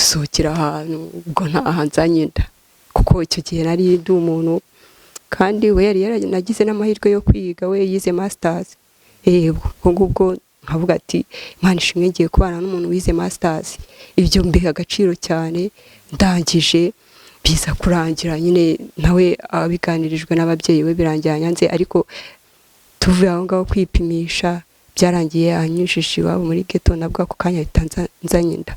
Gusohokera ahantu, ubwo ntaha nzanye inda, kuko icyo gihe nari ndi umuntu, kandi we yari yaranagize n'amahirwe yo kwiga, we yize masters. Ubwo ngubwo nkavuga ati: "Imana ishimwe, ngiye kubana n'umuntu wize masters." Ibyo mbiha agaciro cyane. Ndangije biza kurangira nyine nawe abiganirijwe n'ababyeyi we, birangira nyanze. Ariko tuvuye aho ngaho kwipimisha, byarangiye anyujije iwabo muri ghetto, nabwo ako kanya ahita nzanye inda.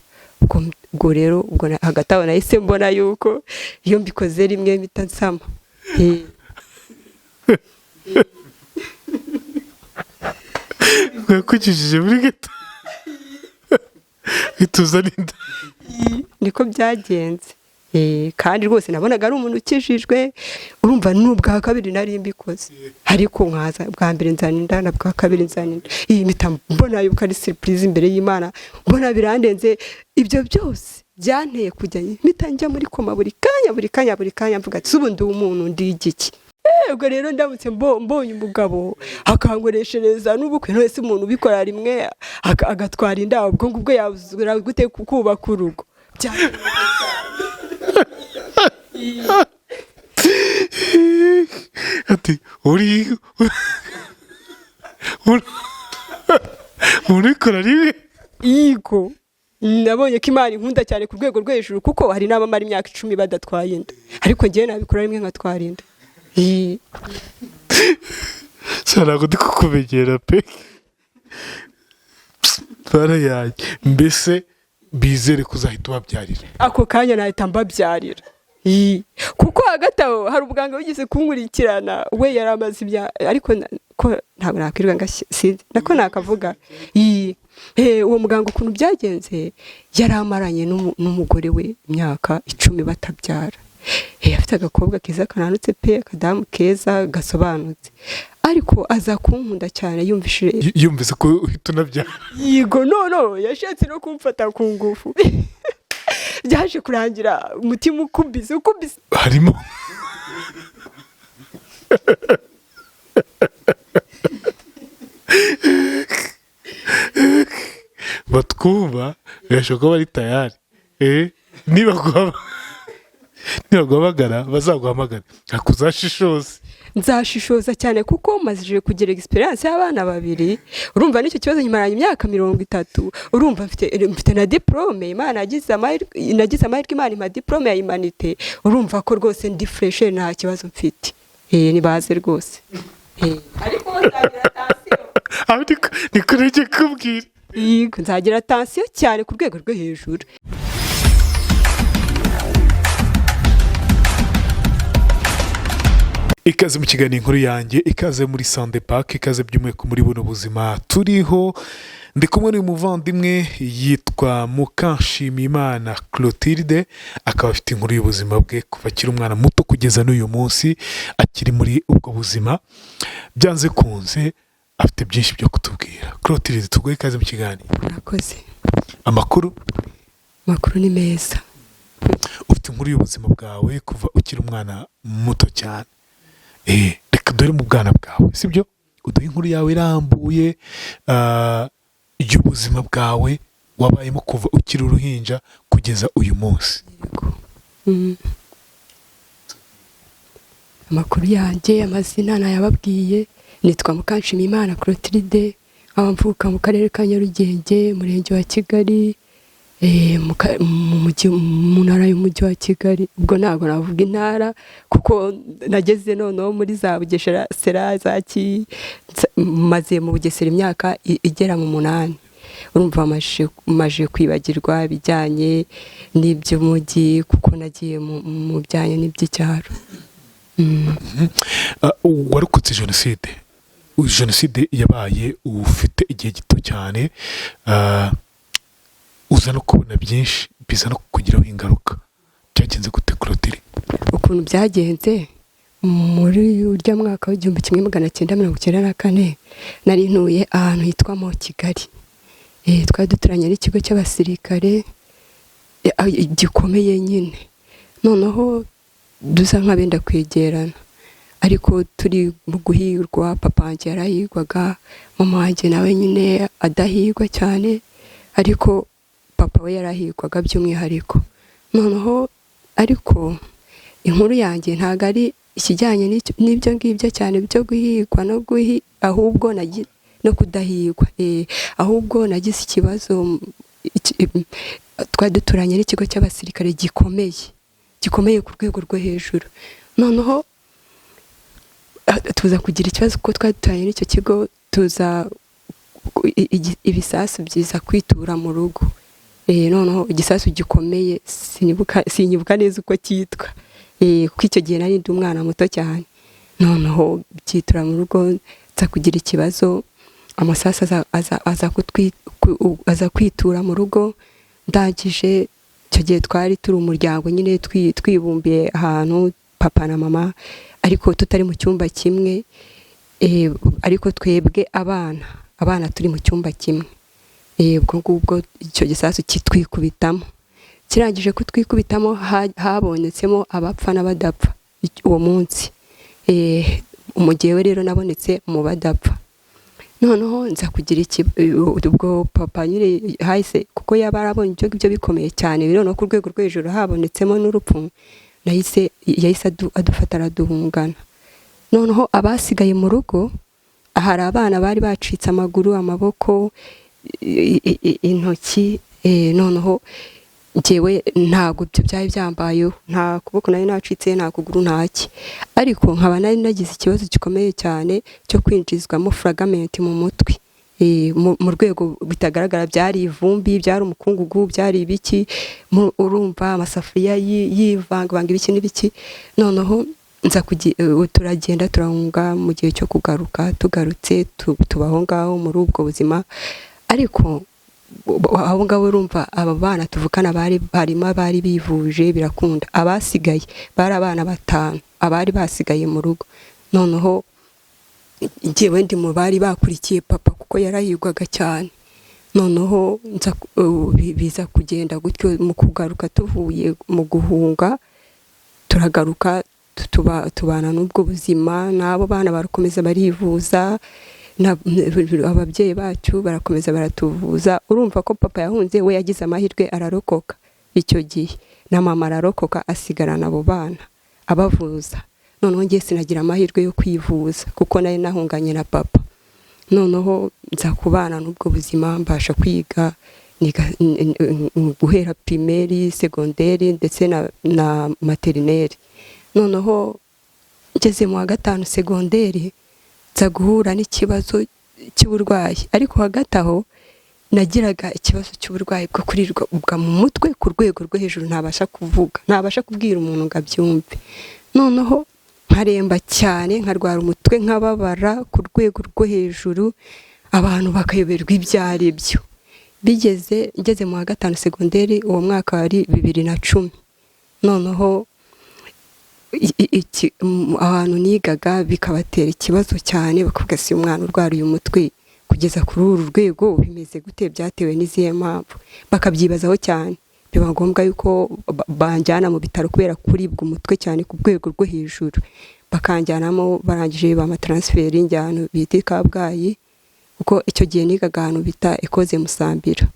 Ubwo rero ubwo hagati aho nahise mbona yuko iyo mbikoze rimwe mpita nsama. Yakukijije muri ghetto bituzana inda. Niko byagenze. Kandi rwose nabonaga ari umuntu ukijijwe. Urumva ni ubwa kabiri nari mbikoze, ariko nkaza bwa mbere nzana inda, na bwa kabiri nzana inda. Iyi mpita mbona yuko ari surprise imbere y'Imana, mbona birandenze. Ibyo byose byanteye kujya mpita njya muri coma buri kanya, buri kanya, buri kanya, mvuga ati: "Ubu ndi umuntu, ndi igiki?" Ubwo rero ndamutse mbonye umugabo akankoreshereza n'ubukwe, none se umuntu ubikora rimwe agatwara inda, ubwo ngubwo yazura gute kubaka urugo? Ati uri urikora rimwe. Yego, nabonye ko Imana inkunda cyane ku rwego rwo hejuru, kuko hari n'abamara imyaka 10 badatwaye inda, ariko njyewe nabikora rimwe nkatwara inda. Ntabwo ndi kukumenyera pe, bara yanjye. Mbese bizere kuzahita ubabyarira? Ako kanya nahita mbabyarira. Kuko hagati aho hari umuganga wigeze kunkurikirana, we yari amaze ibya, ariko ko ntabwo nakwirirwa sinzi nako nakavuga. Uwo muganga ukuntu byagenze, yari amaranye n'umugore we imyaka 10 batabyara. Afite agakobwa keza kananutse pe, akadamu keza gasobanutse, ariko aza kunkunda cyane yumvishije Yumvise ko uhita unabyara. Yego, no yashatse no kumfata ku ngufu. Byaje kurangira umutima ukubise ukubise. Harimo batwumva, birashoboka ko bari tayari. Nibaguhamagara bazaguhamagara ariko uzashishoze. Nzashishoza cyane, kuko maze kugira experience y'abana babiri. Urumva n'icyo kibazo nyimaranye imyaka 30. Urumva mfite na diplôme, Imana yagize amahirwe, nagize amahirwe Imana impa diplôme ya humanité. Urumva ko rwose ndi fresh, nta kibazo mfite. Nibaze rwose. Ariko nzagira tension. Aho niko ngiye kubwira. Yego, nzagira tension cyane ku rwego rwo hejuru. Ikaze mu kiganiro Inkuru Yanjye, ikaze muri Sande Pake, ikaze by'umwihariko muri buno buzima turiho. Ndi kumwe n'uyu muvandimwe yitwa Mukanshimiyimana Clotilde, akaba afite inkuru y'ubuzima bwe kuva akiri umwana muto kugeza n'uyu munsi akiri muri ubwo buzima. Byanze kunze afite byinshi byo kutubwira. Clotilde, tuguhe ikaze mu kiganiro. Murakoze. Amakuru? Amakuru ni meza. Ufite inkuru y'ubuzima bwawe kuva ukiri umwana muto cyane. Reka dore mu bwana bwawe, sibyo? Uduhe inkuru yawe irambuye y'ubuzima bwawe wabayemo kuva ukiri uruhinja kugeza uyu munsi. Yego. Amakuru yanjye, amazina nayababwiye, nitwa Mukanshimiyimana Clotilde, nkaba mvuka mu karere ka Nyarugenge, umurenge wa Kigali, mu ntara y'umujyi wa Kigali. Ubwo ntabwo navuga intara kuko nageze noneho muri za Bugesera za maze mu Bugesera imyaka igera mu 8. Urumva maje kwibagirwa ibijyanye n'iby'umujyi kuko nagiye mu bijyanye n'iby'icyaro. Warokotse jenoside. Jenoside yabaye ufite igihe gito cyane, uza no kubona byinshi biza no kukugiraho ingaruka. Byagenze gute, Clotilde? Ukuntu byagenze, muri urya mwaka w'1994 nari ntuye ahantu hitwa mu Kigali. Twari duturanye n'ikigo cy'abasirikare gikomeye nyine, noneho dusa nk'abenda kwegerana, ariko turi mu guhirwa. Papa wanjye yarahigwaga, mama wanjye nawe nyine adahigwa cyane, ariko Papa we yarahigwaga by'umwihariko. Noneho ariko inkuru yanjye ntabwo ari ikijyanye n'ibyo ngibyo cyane byo guhigwa no guhi, ahubwo no kudahigwa, ahubwo nagize ikibazo. Twari duturanye n'ikigo cy'abasirikare gikomeye, gikomeye ku rwego rwo hejuru. Noneho tuza kugira ikibazo kuko twari duturanye n'icyo kigo, tuza ibisasu byiza kwitura mu rugo. Noneho igisasu gikomeye, sinibuka neza uko cyitwa, kuko icyo gihe nari ndi umwana muto cyane. Noneho byitura mu rugo, nza kugira ikibazo, amasasu aza kwitura mu rugo. Ndangije, icyo gihe twari turi umuryango nyine, twibumbiye ahantu, papa na mama, ariko tutari mu cyumba kimwe, ariko twebwe abana turi mu cyumba kimwe. Ubwo ngubwo icyo gisasu kitwikubitamo. Kirangije kutwikubitamo, habonetsemo abapfa n'abadapfa uwo munsi. Umugewe rero nabonetse mu badapfa. Noneho nza kugira ubwo papa nyine hahise, kuko yaba arabonye ibyo ngibyo bikomeye cyane, noneho ku rwego rwo hejuru habonetsemo n'urupfu, yahise adufata araduhungana. Noneho abasigaye mu rugo, hari abana bari bacitse amaguru, amaboko, intoki. Noneho njyewe ntabwo ibyo byari byambayeho, nta kuboko nari nacitse, nta kuguru, ntaki, ariko nkaba nari nagize ikibazo gikomeye cyane cyo kwinjizwamo fragment mu mutwe, mu rwego bitagaragara. Byari ivumbi, byari umukungugu, byari ibiki, urumva amasafuriya yivangavanga, ibiki n'ibiki. Noneho nza turagenda, turahunga. Mu gihe cyo kugaruka, tugarutse tuba aho ngaho muri ubwo buzima. Ariko abo ngabo, urumva aba bana tuvukana bari harimo abari bivuje birakunda, abasigaye bari abana batanu, abari basigaye mu rugo. Noneho njyewe ndi mu bari bakurikiye papa kuko yarahigwaga cyane. Noneho biza kugenda gutyo. Mu kugaruka tuvuye mu guhunga, turagaruka, tubana n'ubwo buzima, n'abo bana barakomeza barivuza, ababyeyi bacu barakomeza baratuvuza. Urumva ko papa yahunze, we yagize amahirwe ararokoka icyo gihe, na mama ararokoka, asigarana abo bana abavuza. Noneho ngiye sinagira amahirwe yo kwivuza kuko nari nahunganye na papa. Noneho nza kubana n'ubwo buzima, mbasha kwiga, niga guhera primaire, secondaire ndetse na maternelle. Noneho ngeze mu wa gatanu secondaire, nza guhura n'ikibazo cy'uburwayi. Ariko hagati aho nagiraga ikibazo cy'uburwayi bwo kuribwa mu mutwe ku rwego rwo hejuru, ntabasha kuvuga, ntabasha kubwira umuntu ngo abyumve. Noneho nkaremba cyane, nkarwara umutwe, nkababara ku rwego rwo hejuru, abantu bakayoberwa ibyo ari byo. Bigeze ngeze mu wa gatanu secondaire, uwo mwaka wari 2010. Noneho ahantu nigaga bikabatera ikibazo cyane, bakavuga: "Si umwana urwara uyu mutwe kugeza kuri uru rwego bimeze gute? Byatewe n'izihe mpamvu?" Bakabyibazaho cyane. Biba ngombwa yuko banjyana mu bitaro kubera kuribwa umutwe cyane ku rwego rwo hejuru. Bakanjyanamo, barangije bampa transfert, njya ahantu bita i Kabgayi, kuko icyo gihe nigaga ahantu bita Ekoze Musambira.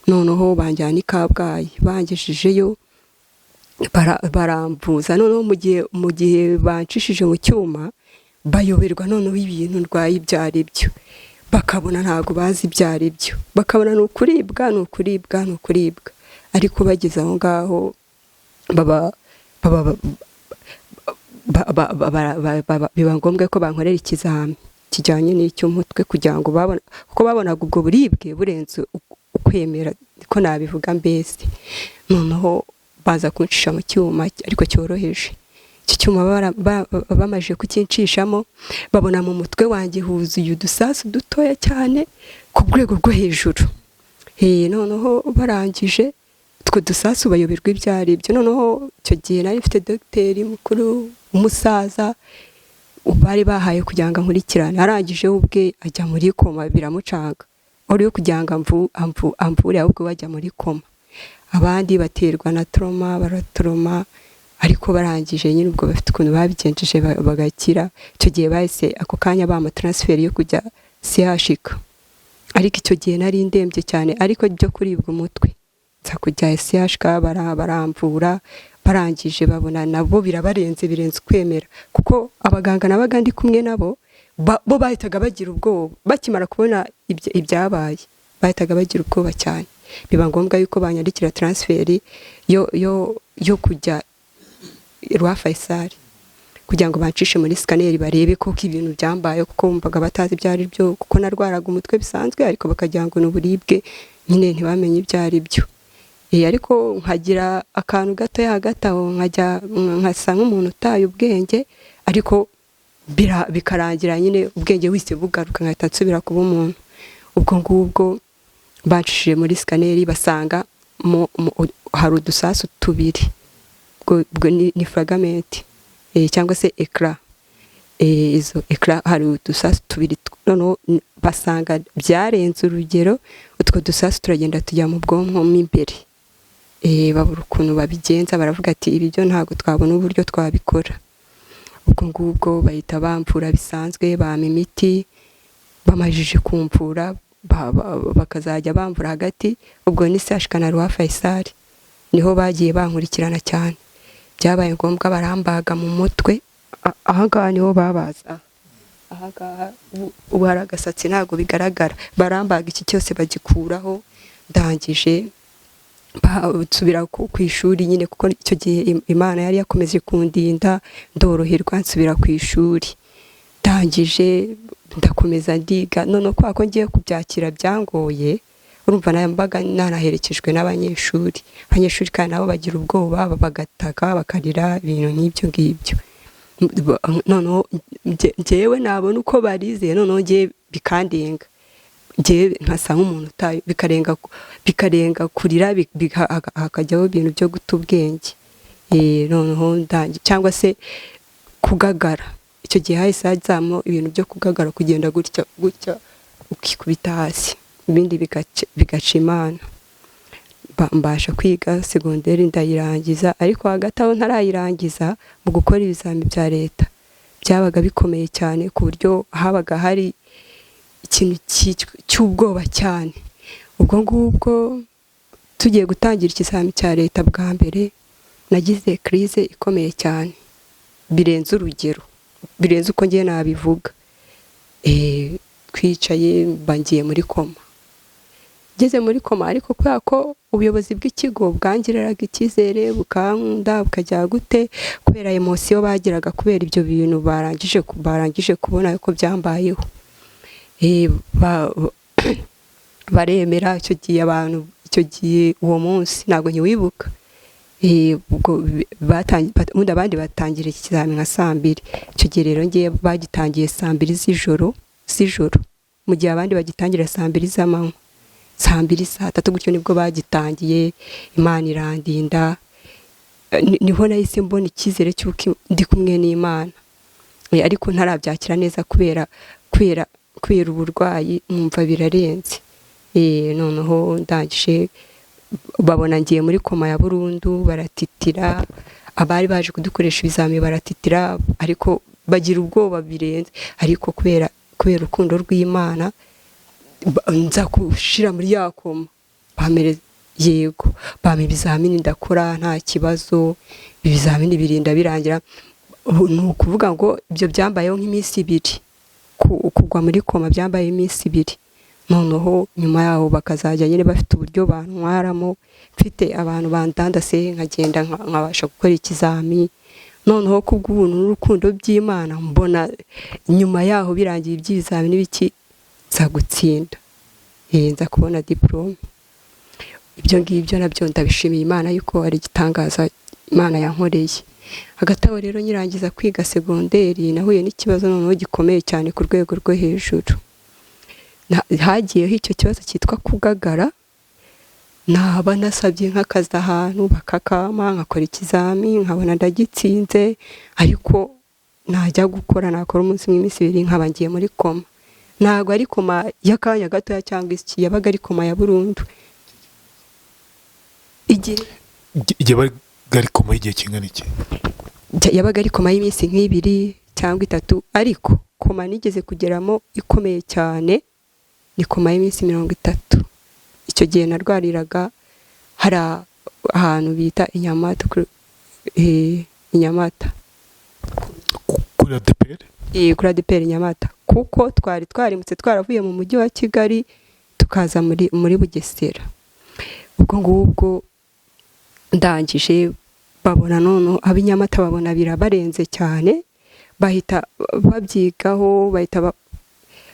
Noneho banjyana i Kabgayi, bangejejeyo baramvuza. Noneho mu gihe bancishije mu cyuma, bayoberwa noneho ibintu ndwaye ibyo ari byo, bakabona ntabwo bazi ibyo ari byo, bakabona ni ukuribwa, ni ukuribwa, ni ukuribwa. Ariko bageze aho ngaho baba baba biba ngombwa ko bankorera ikizami kijyanye n'icy'umutwe, kugira ngo babona, kuko babonaga ubwo buribwe burenze ukwemera, ko nabivuga mbese. Noneho baza kuncisha mu cyuma ariko cyoroheje. Icyo cyuma bamaze kukincishamo, babona mu mutwe wanjye huzuye udusasu dutoya cyane ku rwego rwo hejuru. Noneho barangije, utwo dusasu bayoberwa ibyo ari byo. Noneho icyo gihe nari mfite dogiteri mukuru w'umusaza bari bahaye kugira ngo ankurikirane. Arangije we ubwe ajya muri coma, biramucanga. Wari yo kugira ngo amvure, ahubwo bajya muri coma. Abandi baterwa na trauma, baratoroma, ariko barangije nyine ubwo bafite ukuntu babigenjeje bagakira. Icyo gihe bahise ako kanya bampa transfert yo kujya CHUK. Ariko icyo gihe nari ndembye cyane, ariko byo kuribwa umutwe. Nza kujya CHK, baramvura, barangije babona nabo birabarenze, birenze ukwemera, kuko abaganga nabaga ndi kumwe nabo bo bahitaga bagira ubwoba bakimara kubona ibyabaye, bahitaga bagira ubwoba cyane. Biba ngombwa yuko banyandikira transfert yo kujya Roi Faisal kugira ngo bancishe muri scanner barebe koko ibintu byambaye, kuko bumvaga batazi ibyo ari byo, kuko narwaraga umutwe bisanzwe ariko bakagira ngo ni uburibwe nyine, ntibamenye ibyo ari byo. Ariko nkagira akantu gatoya hagati aho, nkajya nkasa nk'umuntu utaye ubwenge, ariko bikarangira nyine ubwenge wese bugaruka, nkahita nsubira kuba umuntu. Ubwo ngubwo bacishije muri scanner basanga hari udusasu tubiri, ubwo ni fragment cyangwa se éclat, izo éclat hari udusasu tubiri, noneho basanga byarenze urugero, utwo dusasu turagenda tujya mu bwonko mo imbere. Babura ukuntu babigenza, baravuga ati ibi byo ntabwo twabona uburyo twabikora. Ubwo ngubwo bahita bamvura bisanzwe, bampa imiti, bamajije kumvura bakazajya bamvura hagati. Ubwo ni CHK na Roi Faisal niho bagiye bankurikirana cyane. Byabaye ngombwa barambaga mu mutwe, ahangaha niho babaza, ahangaha ubu hari agasatsi ntabwo bigaragara, barambaga iki cyose bagikuraho. Ndangije nsubira ku ishuri nyine, kuko icyo gihe Imana yari yakomeje kundinda, ndoroherwa nsubira ku ishuri. Ndangije ndakomeza ndiga. Noneho kubera ko ngiye kubyakira byangoye, urumva mbaga nanaherekejwe n'abanyeshuri, abanyeshuri kandi nabo bagira ubwoba, bagataka, bakarira, ibintu nk'ibyo ngibyo. Noneho njyewe nabona uko barize, noneho njye bikandenga, njyewe nkasa nk'umuntu utaye, bikarenga kurira, hakajyaho ibintu byo guta ubwenge. Noneho cyangwa se kugagara, icyo gihe hahise hazamo ibintu byo kugagara, kugenda gutya gutya ukikubita hasi, ibindi bigaca Imana. Mbasha kwiga segonderi ndayirangiza, ariko hagati aho ntarayirangiza, mu gukora ibizami bya leta byabaga bikomeye cyane, ku buryo habaga hari ikintu cy'ubwoba cyane. Ubwo ngubwo tugiye gutangira ikizami cya leta bwa mbere, nagize crise ikomeye cyane birenze urugero, birenze uko ngiye nabivuga. Twicaye mba ngiye muri koma, ngeze muri koma, ariko kubera ko ubuyobozi bw'ikigo bwangiriraga icyizere, bukankunda, bukajya gute, kubera émotion bagiraga kubera ibyo bintu barangije kubona ko byambayeho, baremera. Icyo gihe abantu, icyo gihe uwo munsi ntabwo nkiwibuka. Ubwo ubundi abandi batangira ikizami nka saa 2, icyo gihe rero ngiye bagitangiye saa 2 z'ijoro, mu gihe abandi bagitangira saa 2 z'amanywa, saa 2, saa 3 gutyo nibwo bagitangiye. Imana irandinda. Niho nahise mbona icyizere cy'uko ndi kumwe n'Imana. Ariko ntarabyakira neza kubera uburwayi, nkumva birarenze. Noneho ndangije babona ngiye muri koma ya burundu, baratitira, abari baje kudukoresha ibizami baratitira, ariko bagira ubwoba birenze. Ariko kubera urukundo rw'Imana nza gushira muri ya koma, bamere yego, bampa ibizamini ndakora nta kibazo, ibizamini birinda birangira. Ubu ni ukuvuga ngo ibyo byambayeho nk'iminsi ibiri, kugwa muri koma byambayeho iminsi ibiri. Noneho nyuma yaho bakazajya nyine bafite uburyo bantwaramo, mfite abantu bandandase, nkagenda nkabasha gukora ikizami. Noneho kubw'ubuntu n'urukundo by'Imana mbona nyuma yaho birangiye iby'ibizami n'ibiki, nza gutsinda, nza kubona diporome. Ibyo ngibyo nabyo ndabishimiye Imana yuko ari igitangaza Imana yankoreye. Hagati aho rero nyirangiza kwiga segonderi, nahuye n'ikibazo noneho gikomeye cyane ku rwego rwo hejuru. Hagiyeho icyo kibazo cyitwa kugagara. Naba nasabye nk'akazi ahantu bakakampa, nkakora ikizami nkabona ndagitsinze, ariko najya gukora, nakora umunsi umwe, iminsi ibiri, nkaba ngiye muri koma. Ntabwo ari koma y'akanya gatoya cyangwa iki, yabaga ari koma ya burundu. Igihe Igihe bari ari koma y'igihe kingana iki? Yabaga ari koma y'iminsi nk'ibiri cyangwa itatu, ariko koma nigeze kugeramo ikomeye cyane ni koma y'iminsi 30. Icyo gihe narwariraga Hari ahantu bita i Nyamata, i Nyamata. Kuri ADEPR? Kuri ADEPR Nyamata, kuko twari twarimutse, twaravuye mu mujyi wa Kigali tukaza muri Bugesera. Ubwo ngubwo ndangije, babona none ab'i Nyamata babona birabarenze cyane, bahita babyigaho, bahita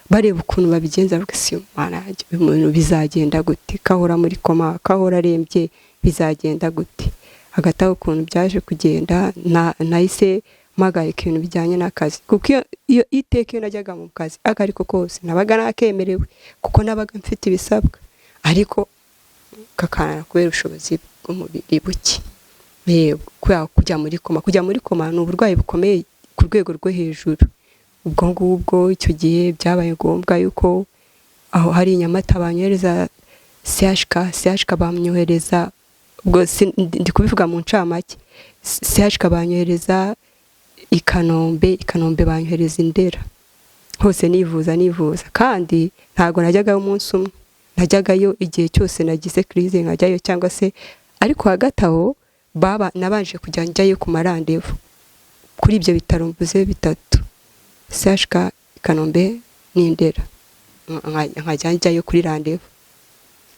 bareba ukuntu babigenza, bavuga: "Si Mana yanjye, uyu bizagenda gute? Kahora muri koma, kahora arembye, bizagenda gute?" Hagati aho ukuntu byaje kugenda, nahise mpagarika ibintu bijyanye n'akazi, kuko iyo iteka iyo najyaga mu kazi ako ariko kose nabaga nakemerewe, kuko nabaga mfite ibisabwa, ariko kakanana kubera ubushobozi bw'umubiri buke. Kubera kujya muri koma ni uburwayi bukomeye ku rwego rwo hejuru. Ubwo ngubwo icyo gihe byabaye ngombwa yuko aho hari i Nyamata banyohereza CHK. CHK bamyohereza, ubwo ndi kubivuga mu ncamake, CHK banyohereza i Kanombe, i Kanombe banyohereza i Ndera, hose nivuza nivuza. Kandi ntabwo najyagayo umunsi umwe, najyagayo igihe cyose nagize crise nkajyayo, cyangwa se ariko hagati aho baba nabanje kujya njyayo ku ma rendez-vous kuri ibyo bitaro mvuze bitatu, CHK, i Kanombe n'Indera, nkajya njyayo kuri rendez-vous.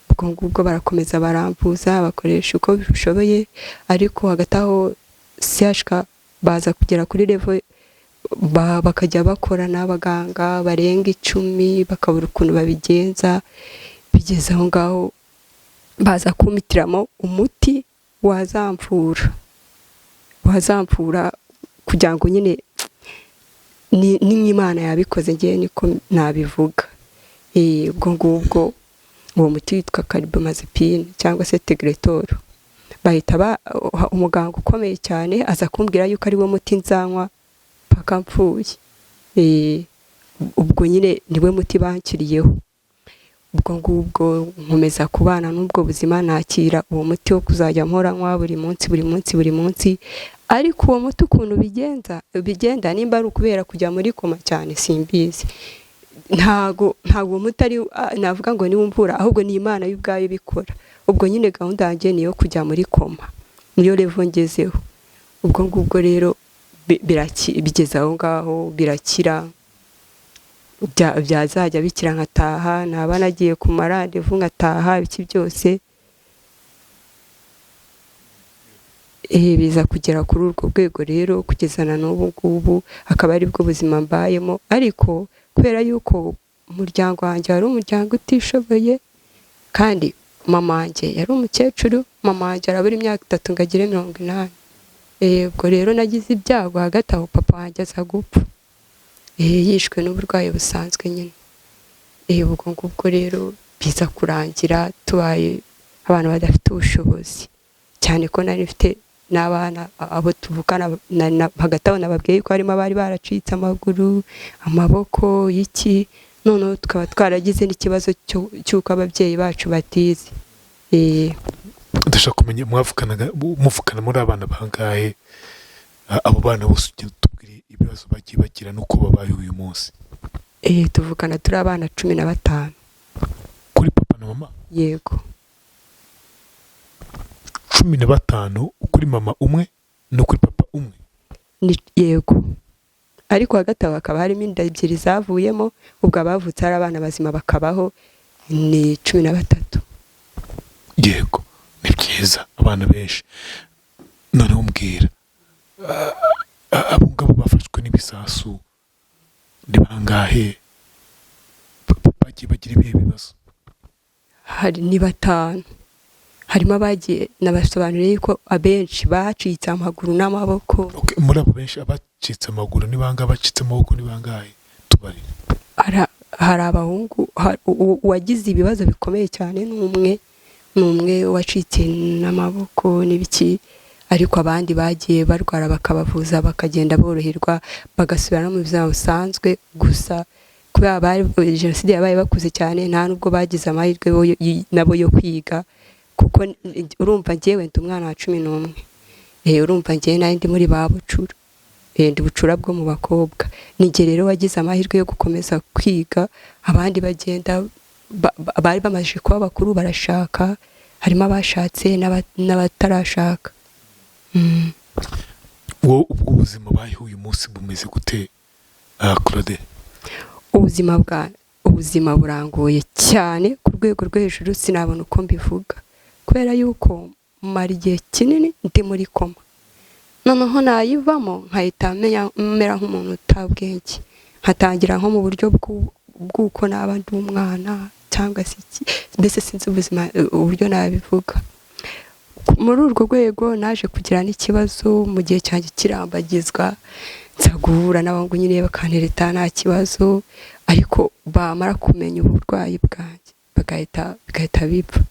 Ubwo ngubwo barakomeza baramvuza, bakoresha uko bishoboye, ariko hagati aho CHK baza kugera kuri level bakajya bakora n'abaganga barenga 10, bakabura ukuntu babigenza. Bigeze aho ngaho baza kumpitiramo umuti wazamvura kugira ngo nyine ni nk'Imana yabikoze, ngewe niko nabivuga. Ubwo ngubwo uwo muti witwa carbamazepine cyangwa se Tegretol. Bahita umuganga ukomeye cyane aza kumbwira yuko ari wo muti nzanywa paka mpfuye. Ubwo nyine niwe muti bankiriyeho. Ubwo ngubwo nkomeza kubana n'ubwo buzima, nakira uwo muti wo kuzajya mpora nywa buri munsi, buri munsi, buri munsi. Ariko uwo muti ukuntu bigenza bigenda, nimba ari ukubera kujya muri koma cyane simbizi, ntago uwo muti ari navuga ngo niwo umvura, ahubwo ni Imana yo ubwayo ibikora. Ubwo nyine gahunda yanjye ni iyo kujya muri koma, niyo level ngezeho. Ubwo ngubwo rero bigeze aho ngaho birakira, byazajya bikira nkataha, naba nagiye ku ma rendez-vous nkataha, ibiki byose. Biza kugera kuri urwo rwego rero kugeza na n'ubu ngubu akaba aribwo buzima mbayemo. Ariko kubera yuko umuryango wanjye wari umuryango utishoboye, kandi mama wanjye yari umukecuru, mama wanjye arabura imyaka 3 ngo agire 80. Ubwo rero nagize ibyago hagati aho, papa wanjye aza gupfa, yishwe n'uburwayi busanzwe nyine. Ubwo ngubwo rero biza kurangira tubaye abantu badafite ubushobozi, cyane ko nari mfite n'abana abo tuvukana. Hagati aho nababwiye yuko harimo abari baracitse amaguru, amaboko, iki, noneho tukaba twaragize n'ikibazo cy'uko ababyeyi bacu batize. Ndashaka kumenya, mwavukanaga, muvukana muri abana bangahe? Abo bana bose ugenda utubwira ibibazo bagiye bagira n'uko babaye uyu munsi. Tuvukana turi abana 15. Kuri papa na mama? Yego. 15 kuri mama umwe no kuri papa umwe? Yego, ariko hagati aho hakaba harimo inda ebyiri zavuyemo. Ubwo abavutse ari abana bazima bakabaho ni 13. Yego, ni byiza, abana benshi. Noneho mbwira, abo ngabo bafashwe n'ibisasu ni bangahe? Bagiye bagira ibihe bibazo? Hari ni batanu, harimo abagiye, nabasobanuriye yuko abenshi bacitse amaguru n'amaboko. Okay, muri abo benshi abacitse amaguru ni bangahe? Abacitse amaboko ni bangahe? Tubarire. Hari abahungu, uwagize ibibazo bikomeye cyane ni umwe, ni umwe wacitse n'amaboko n'ibiki, ariko abandi bagiye barwara bakabavuza, bakagenda boroherwa, bagasubira no mu buzima busanzwe. Gusa kubera bari jenoside yabaye bakuze cyane, nta nubwo bagize amahirwe nabo yo kwiga, kuko urumva njyewe ndi umwana wa 11. Urumva njyewe nari ndi muri ba bucura. Ndi bucura bwo mu bakobwa, ni njye rero wagize amahirwe yo gukomeza kwiga. Abandi bagenda bari bamaze kuba bakuru barashaka. Harimo abashatse n'abatarashaka. Wowe ubwo ubuzima bayeho uyu munsi bumeze gute, Claude? Ubuzima burangoye cyane ku rwego rwo hejuru, sinabona uko mbivuga, kubera yuko mara igihe kinini ndi muri koma, noneho nayivamo nkahita mera nk'umuntu utabwenge, nkatangira nko mu buryo bw'uko naba ndi umwana cyangwa se iki, mbese sinzi ubuzima uburyo nabivuga. Muri urwo rwego naje kugira n'ikibazo mu gihe cyanjye kirambagizwa, nza guhura n'abahungu nyine bakantereta nta kibazo, ariko bamara kumenya uburwayi bwanjye bigahita bipfa.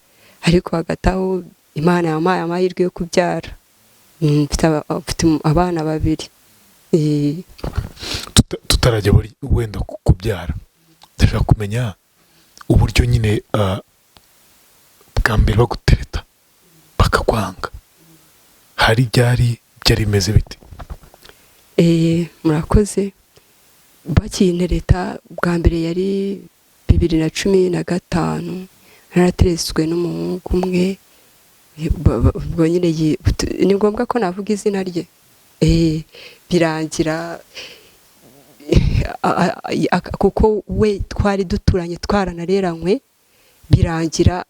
Ariko hagati aho Imana yampaye amahirwe yo kubyara, mfite abana babiri. Tutarajya wenda kubyara, ndashaka kumenya uburyo nyine bwa mbere bagutereta bakakwanga, hari byari bimeze bite? Murakoze. Bakintereta bwa mbere yari 2015, narateretswe n'umuhungu umwe, ubwo nyine ni ngombwa ko navuga izina rye. Birangira kuko we twari duturanye twaranareranywe, birangira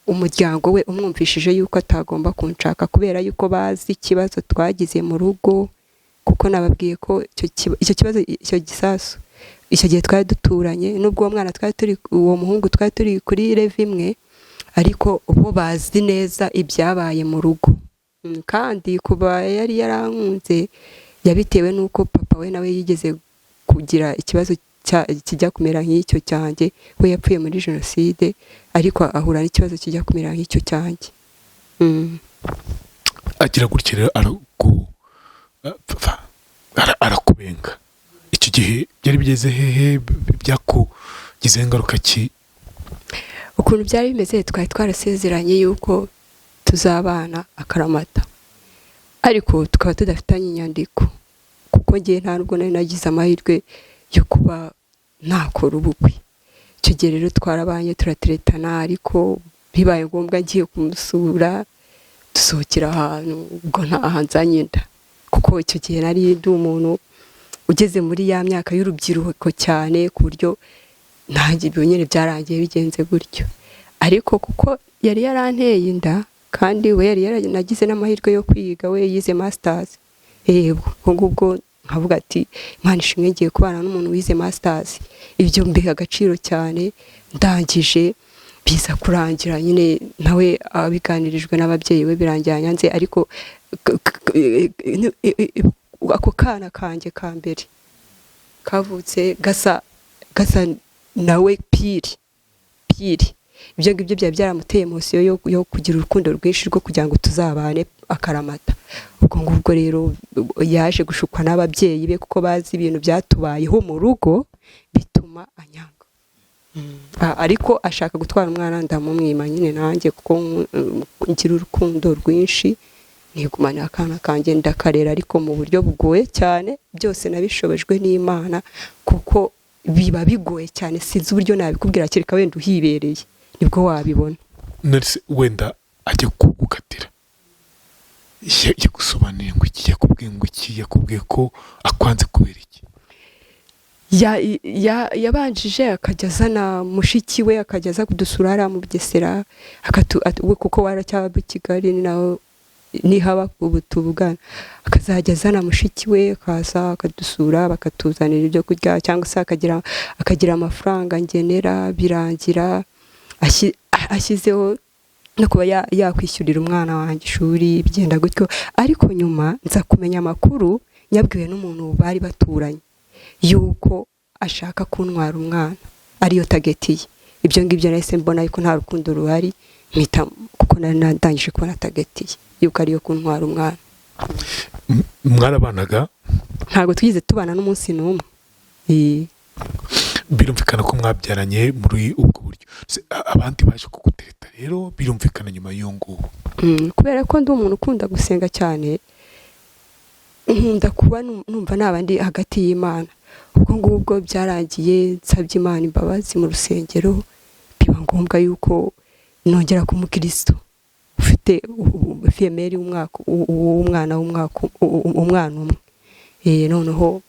umuryango we umwumvishije yuko atagomba kunshaka kubera yuko bazi ikibazo twagize mu rugo, kuko nababwiye ko icyo kibazo, icyo gisasu, icyo gihe twari duturanye, nubwo uwo mwana twari turi, uwo muhungu twari turi kuri level imwe, ariko bo bazi neza ibyabaye mu rugo. Kandi kuba yari yarankunze yabitewe n'uko papa we nawe yigeze kugira ikibazo kijya kumera nk'icyo cyanjye, we yapfuye muri jenoside ariko ahura n'ikibazo kijya kumera nk'icyo cyanjye. Agira gutya rero arakubenga. Icyo gihe byari bigeze hehe, byakugizeho ingaruka ki? Ukuntu byari bimeze, twari twarasezeranye yuko tuzabana akaramata, ariko tukaba tudafitanye inyandiko, kuko ngewe nta nubwo nari nagize amahirwe yo kuba nakora ubukwe. Icyo gihe rero twarabanye turateretana, ariko bibaye ngombwa ngiye kumusura dusohokera ahantu, ubwo ntahanzanye inda, kuko icyo gihe nari ndi umuntu ugeze muri ya myaka y'urubyiruko cyane, ku buryo ntange ibyo nyine byarangiye bigenze gutyo. Ariko kuko yari yaranteye inda, kandi we yari yaranagize n'amahirwe yo kwiga, we yize masters. Ubwo ngubwo nkavuga ati Imana ishimwe ngiye kubana n'umuntu wize masters, ibyo mbiha agaciro cyane. Ndangije biza kurangira nyine nawe abiganirijwe n'ababyeyi we, birangira nyanze, ariko ako kana kanjye ka mbere kavutse gasa nawe piri piri. Ibyo ngibyo byari byaramuteye emosiyo yo kugira urukundo rwinshi rwo kugira ngo tuzabane akaramata. Ubwo ngubwo rero yaje gushukwa n'ababyeyi be, kuko bazi ibintu byatubayeho mu rugo, bituma anyanga. Ariko ashaka gutwara umwana ndamumwima nyine nanjye, kuko ngira urukundo rwinshi, nigumana akana kanjye ndakarera, ariko mu buryo bugoye cyane. Byose nabishobojwe n'Imana, kuko biba bigoye cyane, sinzi uburyo nabikubwira, kereka wenda uhibereye nibwo wabibona. Nonese wenda ajya kugukatira yagusobanuriye ngo iki, yakubwiye ngo iki, yakubwiye ko akwanze kubera iki? Yabanjije akajya azana mushiki we, akajya aza kudusura hariya mu Bugesera, kuko waracyaba i Kigali nawe nihaba ubu tuvugana, akazajya azana mushiki we akaza akadusura, bakatuzanira ibyo kurya, cyangwa se akagira amafaranga ngenera. Birangira ashyizeho no kuba yakwishyurira umwana wanjye ishuri, bigenda gutyo. Ariko nyuma nza kumenya amakuru nyabwiwe n'umuntu bari baturanye yuko ashaka kuntwara umwana, ariyo tageti ye. Ibyo ngibyo nahise mbona yuko nta rukundo ruhari, mpita, kuko nari natangije kubona tageti ye yuko ariyo kuntwara umwana. Mwarabanaga? Ntabwo twigeze tubana n'umunsi n'umwe. Birumvikana ko mwabyaranye muri ubwo buryo. Abandi baje kugutereta rero birumvikana nyuma y'uwo nguwo. Kubera ko ndi umuntu ukunda gusenga cyane, nkunda kuba numva naba ndi hagati y'Imana. Ubwo ngubwo byarangiye nsabye Imana imbabazi mu rusengero, biba ngombwa yuko nongera kuba umukristo. ufite fille-mère w'umwaka w'umwana w'umwaka umwana umwe. Noneho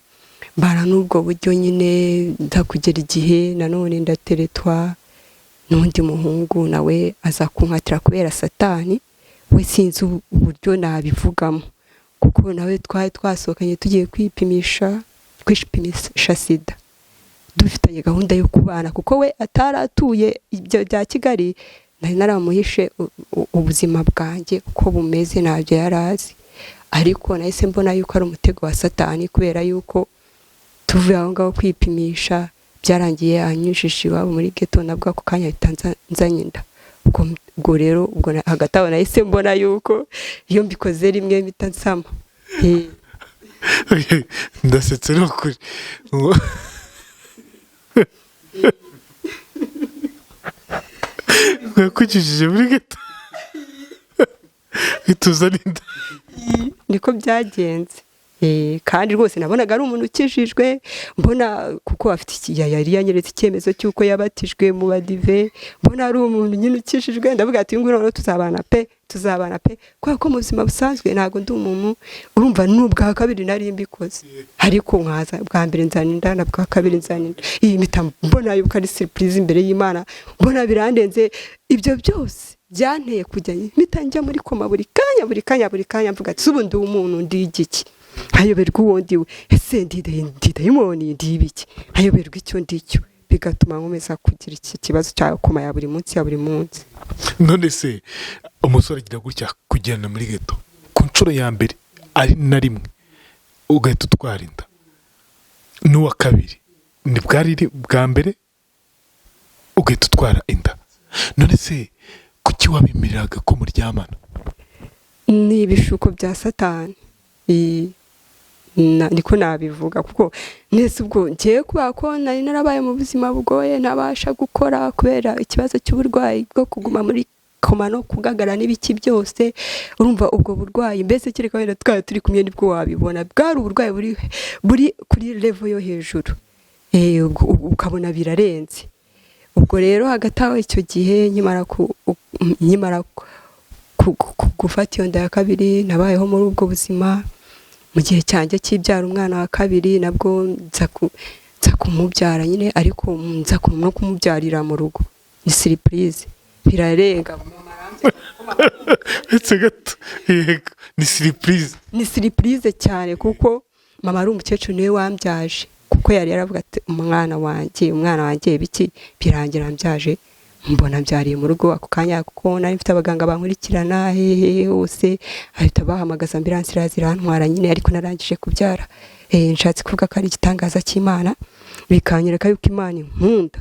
mbana n'ubwo buryo nyine, nza kugera igihe nanone ndateretwa n'undi muhungu, nawe aza kunkatira kubera Satani. We sinzi uburyo nabivugamo, kuko nawe twari twasohokanye tugiye kwipimisha sida, dufitanye gahunda yo kubana, kuko we ataratuye ibyo bya Kigali. Nari naramuhishe ubuzima bwanjye uko bumeze, ntabyo yari azi. Ariko nahise mbona yuko ari umutego wa Satani, kubera yuko tuvuye aho ngaho kwipimisha, byarangiye anyujije iwabo muri geto, nabwo ako kanya ahita nzanye inda. Ubwo rero ubwo hagati aho nahise mbona yuko iyo mbikoze rimwe mpita nsama. Ndasetse, ni ukuri. Yakukijije muri geto bituzana inda. Niko byagenze. Kandi rwose nabonaga ari umuntu ukijijwe, mbona kuko afite yari yanyeretse icyemezo cy'uko yabatijwe mu badive, mbona ari umuntu nyine ukijijwe. Ndavuga ati nguyu noneho tuzabana pe, tuzabana pe, kubera ko mu buzima busanzwe ntabwo ndi umuntu urumva. N'ubwa kabiri nari mbikoze, ariko nkaza bwa mbere nzana inda, na bwa kabiri nzana inda. Iyi mpita mbona yuko ari surprise imbere y'Imana, mbona birandenze. Ibyo byose byanteye kujya mpita njya muri koma buri kanya, buri kanya, buri kanya, mvuga ati ubu ndi umuntu, ndi igiki? Nkayoberwa uwo ndiwe. Ese ndi dayimoni, ndi ibiki? Nkayoberwa icyo ndicyo, bigatuma nkomeza kugira iki kibazo cya koma ya buri munsi, ya buri munsi. None se umusore agira gutya kugenda muri geto ku nshuro ya mbere ari na rimwe, ugahita utwara inda, n'uwa kabiri ni bwari bwa mbere ugahita utwara inda, none se kuki wabemereraga ko muryamana? Ni ibishuko bya Satani, niko nabivuga, kuko nese ubwo ngiye kubera ko nari narabaye mu buzima bugoye, ntabasha gukora kubera ikibazo cy'uburwayi bwo kuguma muri koma no kugagara n'ibiki byose. Urumva ubwo burwayi, mbese kereka wenda twari turi kumwe nibwo wabibona, bwari uburwayi buri kuri level yo hejuru. Ubwo ukabona birarenze. Ubwo rero hagati aho icyo gihe nkimara gufata iyo nda ya kabiri, nabayeho muri ubwo buzima. Mu gihe cyanjye cy'ibyara umwana wa kabiri, nabwo nza kumubyara nyine, ariko nza no kumubyarira mu rugo, ni surprise, birarenga. Uretse gato, yego, ni surprise. Ni surprise cyane, kuko mama ari umukecuru, niwe wambyaje, kuko yari yaravuga ati umwana wanjye, umwana wanjye, biki birangira mbyaje, mbona mbyariye mu rugo ako kanya, kuko nari mfite abaganga bankurikirana hehe hose, ahita bahamagaza ambulance iraza irantwara nyine, ariko narangije kubyara. Nshatse kuvuga ko ari igitangaza cy'Imana, bikanyereka yuko Imana inkunda.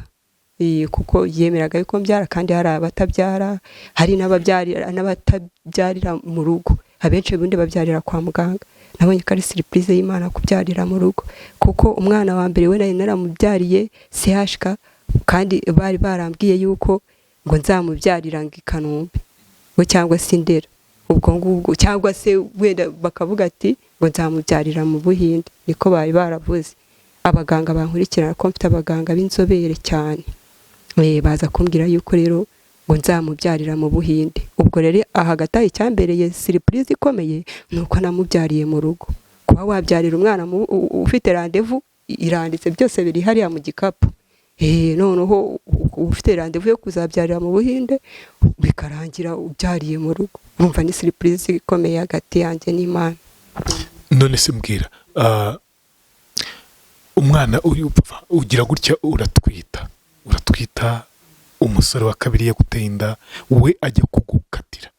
Kuko yemeraga yuko mbyara, kandi hari abatabyara, hari n'abatabyarira mu rugo, abenshi ubundi babyarira kwa muganga. Nabonye ko ari surprise y'Imana kubyarira mu rugo, kuko umwana wa mbere we nari naramubyariye CHK, kandi bari barambwiye yuko ngo nzamubyarira ngo i Kanombe ngo cyangwa se Ndera, ubwo ngubwo, cyangwa se wenda bakavuga ati ngo nzamubyarira mu Buhinde, niko bari baravuze. Abaganga bankurikirana, ko mfite abaganga b'inzobere cyane, baza kumbwira yuko rero ngo nzamubyarira mu Buhinde. Ubwo rero hagati aho icyambereye surprise ikomeye ni uko namubyariye mu rugo. Kuba wabyarira umwana ufite rendez-vous iranditse, byose biri hariya mu gikapu. Noneho ufite rendez-vous yo kuzabyarira mu Buhinde, bikarangira ubyariye mu rugo, urumva ni surprise ikomeye hagati yanjye n'Imana. None se mbwira, umwana ugira gutya uratwita, umusore wa kabiri yaguteye inda, we ajya kugukatira,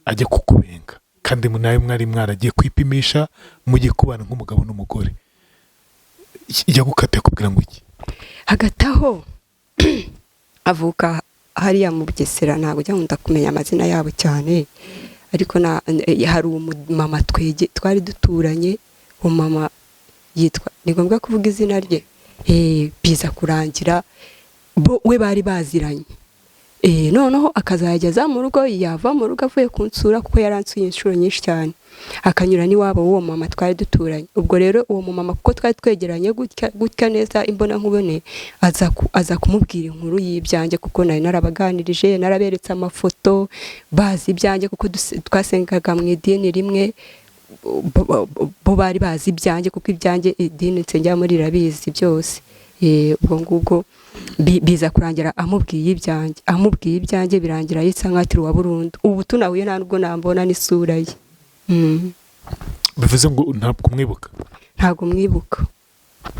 ajya kukubenga, kandi nawe mwari mwaragiye kwipimisha mugiye kubana nk'umugabo n'umugore, yagukatiye akubwira ngo iki? Hagati aho avuka hariya mu Bugesera, ntabwo ujya nkunda kumenya amazina yabo cyane, ariko hari umumama twari duturanye, umumama yitwa, ni ngombwa kuvuga izina rye, biza kurangira we bari baziranye. Noneho akazajya aza mu rugo, yava mu rugo avuye kunsura, kuko yaransuye inshuro nyinshi cyane, akanyura n'iwabo w'uwo mama twari duturanye. Ubwo rero uwo mumama, kuko twari twegeranye gutya gutya neza imbona nkubone, aza kumubwira inkuru y'ibyanjye, kuko nari narabaganirije, naraberetse amafoto, bazi ibyanjye, kuko twasengaga mu idini rimwe. Bo bari bazi ibyanjye, kuko ibyanjye idini nsengera muri rirabizi byose. Ubwo ngubwo biza kurangira amubwiye ibyanjye, amubwiye ibyanjye, birangira yitsa nkatiri wa burundu. Ubu tunahuye nta nubwo nambona n'isura ye. Bivuze ngo ntabwo umwibuka? Ntabwo mwibuka.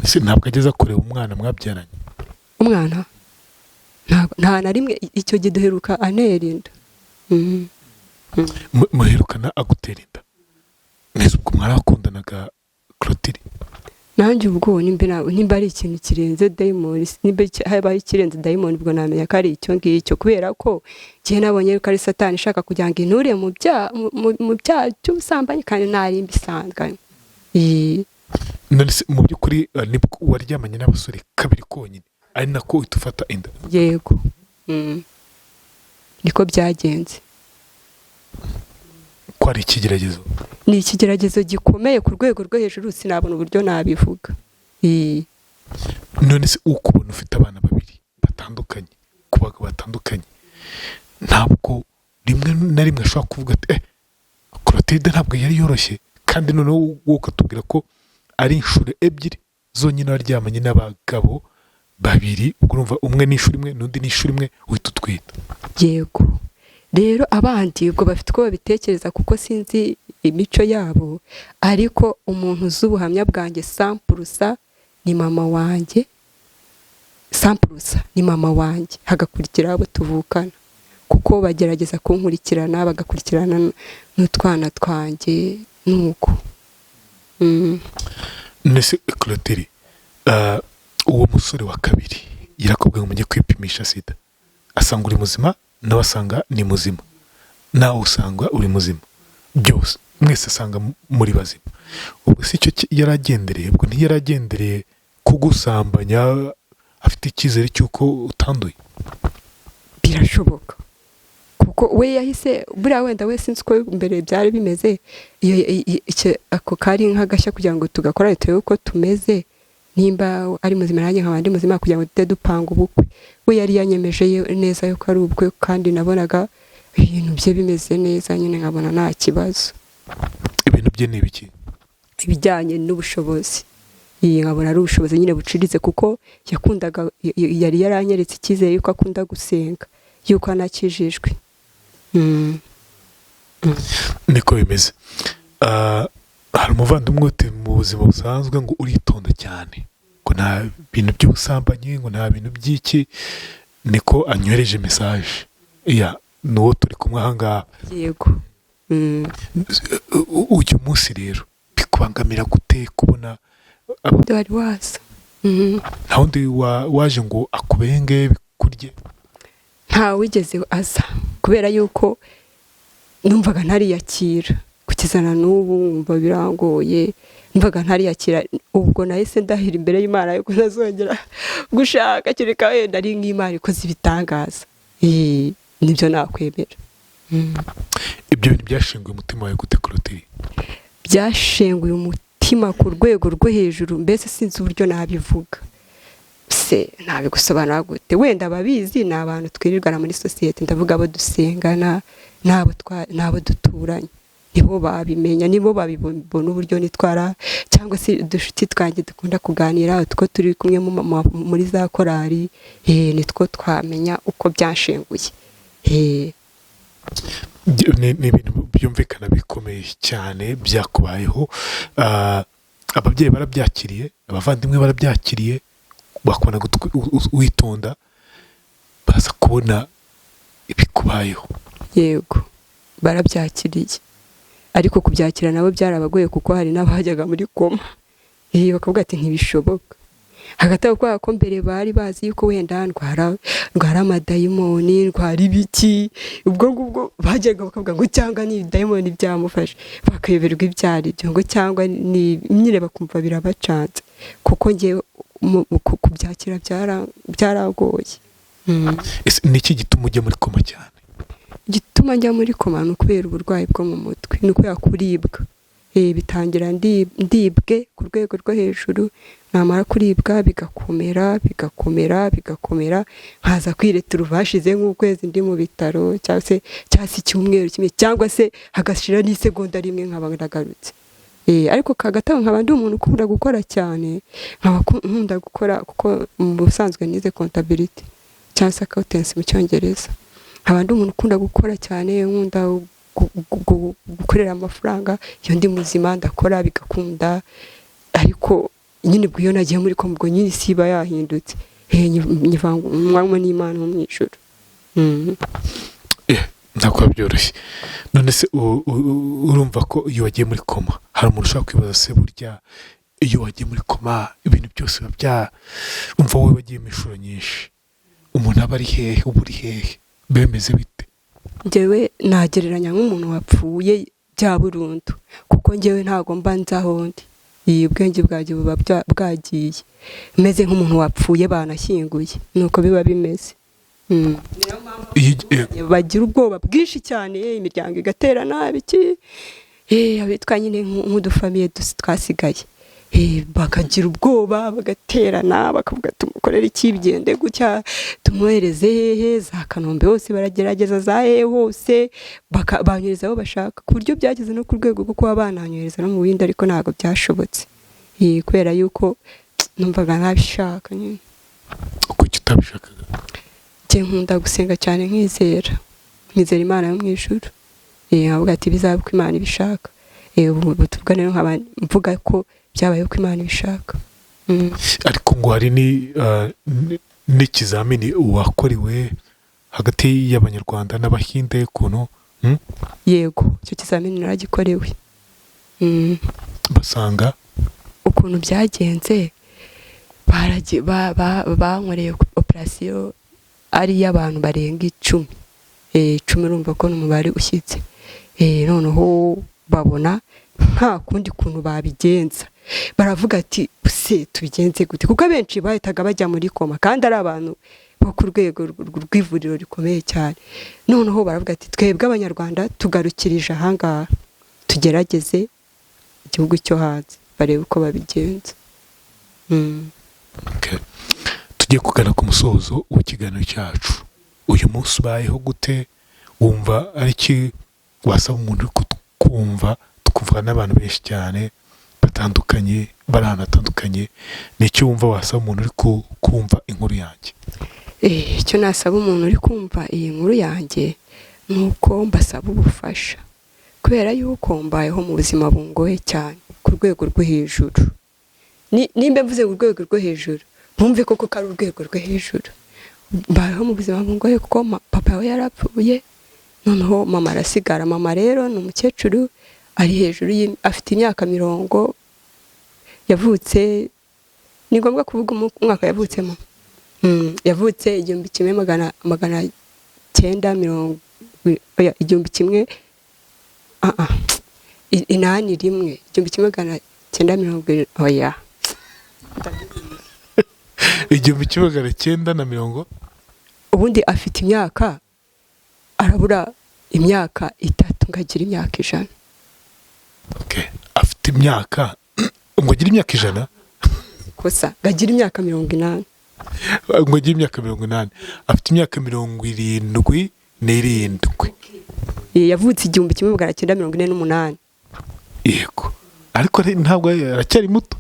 Ese ntabwo ageza kureba umwana mwabyaranye? Umwana nta na rimwe. Icyo gihe duheruka antera inda. Muherukana agutera inda neza, ubwo mwarakundanaga, Clotilde? Nanjye ubwo nimba ari ikintu kirenze dayimoni, nimba habaho ikirenze dayimoni, ubwo namenya ko ari icyo ngicyo, kubera ko njyewe nabonye yuko ari Satani ishaka kugira ngo inture mu byaha by'ubusambanyi, kandi ntari mbisanzwe. None se mu by'ukuri nibwo waryamanye n'abasore kabiri konyine, ari nako uhita ufata inda? Yego. Niko byagenze. Ko ari ikigeragezo? Ni ikigeragezo gikomeye ku rwego rwo hejuru, sinabona uburyo nabivuga. None se ukubona ufite abana babiri batandukanye ku bagabo batandukanye, ntabwo rimwe na rimwe ashobora kuvuga ati Clotilde ntabwo yari yoroshye, kandi noneho wowe ukatubwira ko ari inshuro ebyiri zonyine waryamanye n'abagabo babiri, ubwo urumva umwe ni inshuro imwe n'undi ni inshuro imwe, uhita utwita? Yego. Rero abandi ubwo bafite uko babitekereza, kuko sinzi imico yabo, ariko umuntu uzi ubuhamya bwanjye 100% ni mama wanjye, 100% ni mama wanjye, hagakurikiraho abo tuvukana, kuko bagerageza kunkurikirana, bagakurikirana n'utwana twanjye nuko. Nese Clotilde, uwo musore wa kabiri yarakubwiye ngo mujye kwipimisha sida, asanga uri muzima, nawe asanga ni muzima, nawe usanga uri muzima, byose mwese asanga muri bazima. Ubwo si icyo yari agendereye? Ubwo ntiyari agendereye kugusambanya afite icyizere cy'uko utanduye? Birashoboka, kuko we yahise buriya wenda we sinzi uko mbere byari bimeze. Iyo ako kari nk'agashya kugira ngo tugakorane, turebe uko tumeze, nimba ari muzima nanjye nkaba ndi muzima, kugira ngo tujye dupanga ubukwe. We yari yanyemeje neza yuko ari ubukwe, kandi nabonaga ibintu bye bimeze neza nyine, nkabona nta kibazo. Ibintu bye ni ibiki? Ibijyanye n'ubushobozi. Iyi nkabona ari ubushobozi nyine buciriritse, kuko yakundaga, yari yaranyeretse icyizere yuko akunda gusenga, yuko anakijijwe. Niko bimeze. Hari umuvandimwe uti mu buzima busanzwe ngo uritonda cyane, ngo nta bintu by'ubusambanyi, ngo nta bintu by'iki, niko anyohereje message ya n'uwo turi kumwe aha ngaha. Yego. Uyu munsi rero bikubangamira gute kubona Wari waza. Nta wundi waje ngo akubenge bikurye? Nta wigeze aza, kubera yuko numvaga ntariyakira. Kugeza na n'ubu nkumva birangoye, numvaga ntariyakira. Ubwo nahise ndahira imbere y'Imana yuko ntazongera gushaka, kereka wenda ari nk'Imana ikoze ibitangaza. Nibyo nakwemera. Ibyo bintu byashenguye umutima wawe gute, Clotilde? Byashenguye umutima ku rwego rwo hejuru, mbese sinzi uburyo nabivuga, se nabigusobanura gute? Wenda ababizi ni abantu twirirwana muri sosiyete, ndavuga abo dusengana n'abo duturanye, nibo babimenya, nibo babibona uburyo nitwara, cyangwa se udushuti twanjye dukunda kuganira, utwo turi kumwe muri za korari, nitwo twamenya uko byashenguye. Ni ibintu byumvikana bikomeye cyane byakubayeho. Ababyeyi barabyakiriye, abavandimwe barabyakiriye, bakubona witonda, baza kubona ibikubayeho? Yego, barabyakiriye, ariko kubyakira nabo byarabagoye, kuko hari n'abajyaga muri koma. Bakavuga ati ntibishoboka. Hagati aho, kubera ko mbere bari bazi yuko wenda ndwara amadayimoni, ndwara ibiki, ubwo ngubwo bajyaga bakavuga ngo cyangwa ni ibidayimoni byamufashe, bakayoberwa ibyo ari byo, ngo cyangwa ni nyine bakumva birabacanze, kuko ngewe kubyakira byaragoye. Ese ni iki gituma ujya muri koma cyane? Igituma njya muri koma ni ukubera uburwayi bwo mu mutwe, ni ukubera kuribwa. Bitangira ndibwe ku rwego rwo hejuru, namara kuribwa bigakomera bigakomera bigakomera, nkaza kwiretera ubashize nk'ukwezi ndi mu bitaro, cyangwa se icyumweru kimwe, cyangwa se hagashira n'isegonda rimwe nkaba ndagarutse. Ariko hagati aho nkaba ndi umuntu ukunda gukora cyane, nkaba nkunda gukora kuko mu busanzwe nize comptability cyangwa se accountancy mu Cyongereza. Nkaba ndi umuntu ukunda gukora cyane, nkunda gukorera amafaranga. Iyo ndi muzima ndakora bigakunda, ariko nyine ubwo iyo nagiye muri koma ubwo nyine isi iba yahindutse. Nyivangwamo n'Imana wo mu ijuru. Ntabwo biba byoroshye. None se urumva ko iyo wagiye muri koma, hari umuntu ushobora kwibaza se burya iyo wagiye muri koma ibintu byose biba bya, umva wowe wagiyemo inshuro nyinshi, umuntu aba ari hehe, uba uri hehe, bemeze bite? Njyewe nagereranya nk'umuntu wapfuye bya burundu, kuko njyewe ntabwo mba nzi aho ndi. Iyi ubwenge bwanjye buba bwagiye, meze nk'umuntu wapfuye banashyinguye, nuko biba bimeze. Bagira ubwoba bwinshi cyane, imiryango igatera nabi iki, abitwa nyine nk'udufamiye twasigaye, bakagira ubwoba bagaterana, bakavuga tumukorere iki, bigende gutya, tumwohereze hehe, za Kanombe hose baragerageza, za hehe hose banyohereza aho bashaka, ku buryo byageze no ku rwego rwo kuba bananyohereza no mu bindi, ariko ntabwo byashobotse. Kubera yuko numvaga ntabishaka nyine. Kuki utabishakaga? Njye nkunda gusenga cyane, nkizera Imana yo mu ijuru. Nkavuga ati bizabe uko Imana ibishaka. Ubu tuvugana rero nkaba mvuga ko byabaye uko Imana ibishaka. Ariko ngo hari n'ikizamini wakorewe hagati y'Abanyarwanda n'Abahinde ukuntu, Yego, icyo kizamini naragikorewe. Basanga Ukuntu byagenze, bankoreye operasiyo ari iy'abantu barenga 10. 10 urumva ko ni umubare ushyitse. Noneho babona nta kundi kuntu babigenza, baravuga ati se tubigenze gute, kuko abenshi bahitaga bajya muri koma kandi ari abantu bo ku rwego rw'ivuriro rikomeye cyane. Noneho baravuga ati twebwe Abanyarwanda tugarukirije ahangaha, tugerageze igihugu cyo hanze barebe uko babigenza. Okay. Tugiye kugana ku musozo w'ikiganiro cyacu. Uyu munsi ubayeho gute? Wumva ari iki wasaba umuntu uri kutwumva? Tukumva n'abantu benshi cyane batandukanye, bari ahantu hatandukanye. Ni iki wumva wasaba umuntu uri kumva inkuru yanjye? Icyo nasaba umuntu uri kumva iyi nkuru yanjye ni uko mbasaba ubufasha, kubera yuko mbayeho mu buzima bungoye cyane ku rwego rwo hejuru. Nimba mvuze ku rwego rwo hejuru, bumve koko ko ari urwego rwo hejuru. Mbayeho mu buzima bungoye kuko papa we yarapfuye, noneho mama arasigara. Mama rero ni umukecuru, ari hejuru afite imyaka 40, yavutse, ni ngombwa kuvuga umwaka yavutsemo? Yavutse igihumbi kimwe magana magana cyenda mirongo, oya, igihumbi kimwe, ah, ah, inani rimwe, igihumbi kimwe magana cyenda mirongo oya. 1990. Ubundi afite imyaka, arabura imyaka 3 ngo agire imyaka 100. Okay. Afite imyaka ngo agire imyaka 100? Kosa, ngo agire imyaka 80. Ngo agire imyaka 80, afite imyaka 77. Yavutse 1948. Yego, ariko ntabwo aracyari muto.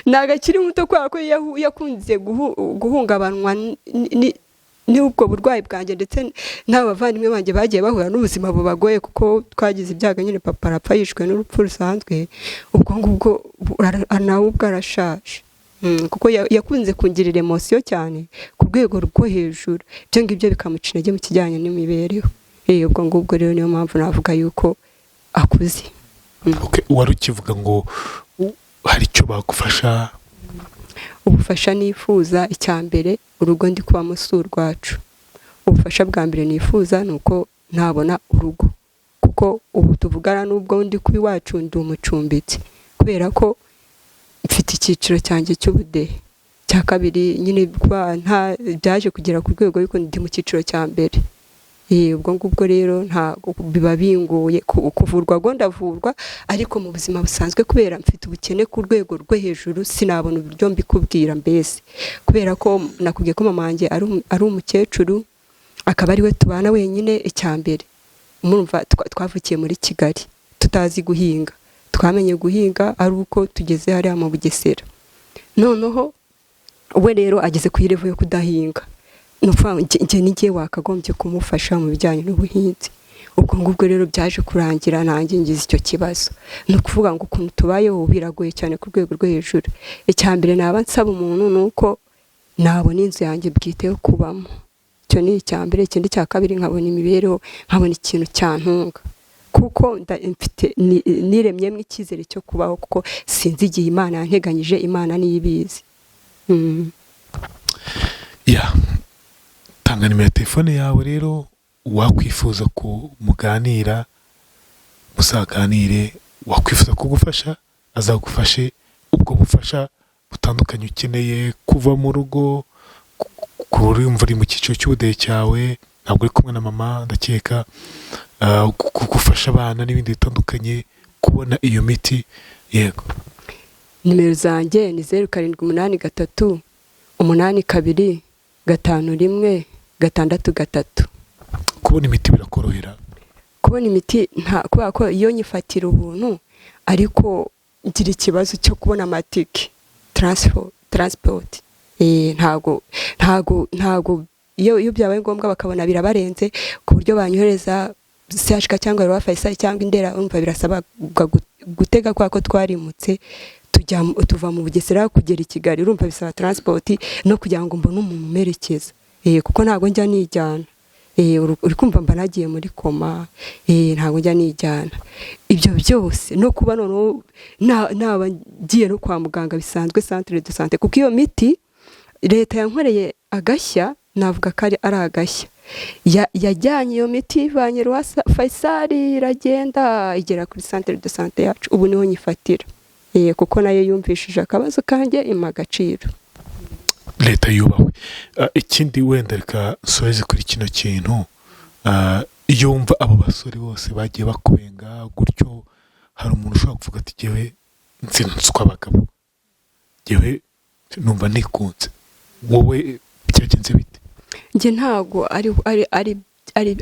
Ntabwo akiri muto kubera ko yakunze guhungabanwa n'ubwo burwayi bwanjye, ndetse n'aba bavandimwe banjye bagiye bahura n'ubuzima bubagoye, kuko twagize ibyago nyine, papa arapfa yishwe n'urupfu rusanzwe. Ubwo ngubwo nawe ubwo arashaje. Kuko yakunze kungirira emosiyo cyane ku rwego rwo hejuru, ibyo ngibyo bikamuca intege mu kijyanye n'imibereho. Ubwo ngubwo rero niyo mpamvu navuga yuko akuze. Okay, wari ukivuga ngo hari icyo bagufasha? Ubufasha nifuza, icya mbere, urugo ndi kubamo si urwacu. Ubufasha bwa mbere nifuza ni uko nabona urugo, kuko ubu tuvugana n'ubwo ndi kuba iwacu ndi umucumbitsi, kubera ko mfite icyiciro cyanjye cy'ubudehe. Icya kabiri nyine kuba nta byaje kugera ku rwego yuko ndi mu cyiciro cya mbere. Ubwo ngubwo rero ntabwo biba bingoye kuvurwa, ngo ndavurwa, ariko mu buzima busanzwe kubera mfite ubukene ku rwego rwo hejuru sinabona uburyo mbikubwira mbese, kubera ko nakubwiye ko mama wanjye ari umukecuru, akaba ari we tubana wenyine. Icya mbere murumva twavukiye muri Kigali tutazi guhinga, twamenye guhinga ari uko tugeze hariya mu Bugesera. Noneho we rero ageze ku i level yo kudahinga, ni ukuvuga ngo njye ni njye wakagombye kumufasha mu bijyanye n'ubuhinzi. Ubwo ngubwo rero byaje kurangira nanjye ngize icyo kibazo. Ni ukuvuga ngo ukuntu tubayeho biragoye cyane ku rwego rwo hejuru. Icya mbere naba nsaba umuntu ni uko nabona inzu yanjye bwite yo kubamo, icyo ni icya mbere. Ikindi cya kabiri, nkabona imibereho, nkabona ikintu cyantunga, kuko mfite niremyemo icyizere cyo kubaho, kuko sinzi igihe Imana yanteganyije, Imana niyo ibizi. Ya, tanga nimero ya telefone yawe rero, wakwifuza kumuganira muzaganire, wakwifuza kugufasha azagufashe, ubwo bufasha butandukanye ukeneye kuva mu rugo, kurumva uri mu cyiciro cy'ubudehe cyawe, ntabwo uri kumwe na mama ndakeka, gufasha abana n'ibindi bitandukanye, kubona iyo miti, yego. Nimero zanjye ni 0783 825 163. Kubona imiti birakorohera? Kubona imiti nta, kubera ko iyo nyifatira ubuntu, ariko ngira ikibazo cyo kubona amatike, transport. Ntago iyo byabaye ngombwa bakabona birabarenze ku buryo banyohereza CHK cyangwa Roi Faisal cyangwa Indera, urumva birasaba gutega, kubera ko twarimutse tujya tuva mu Bugesera kugera i Kigali, urumva bisaba transport no kugira ngo mbone umuntu umerekeza, kuko ntabwo njya nijyana. Uri kumva mba nagiye muri coma, ntabwo njya nijyana. Ibyo byose no kuba noneho naba ngiye no kwa muganga bisanzwe, centre de santé, kuko iyo miti leta yankoreye agashya, navuga ko ari agashya. Yajyanye iyo miti ivanye Roi Faisal iragenda igera kuri centre de santé yacu, ubu niho nyifatira. Kuko nayo yumvishije akabazo kanjye impa agaciro. Leta yubahwe. Ikindi wenda reka nsoreze kuri kino kintu. Iyo wumva abo basore bose bagiye bakubenga gutyo, hari umuntu ushobora kuvuga ati: "Jyewe nsinswa abagabo, jyewe numva nikunze." Wowe byagenze bite? Njye ntabwo ari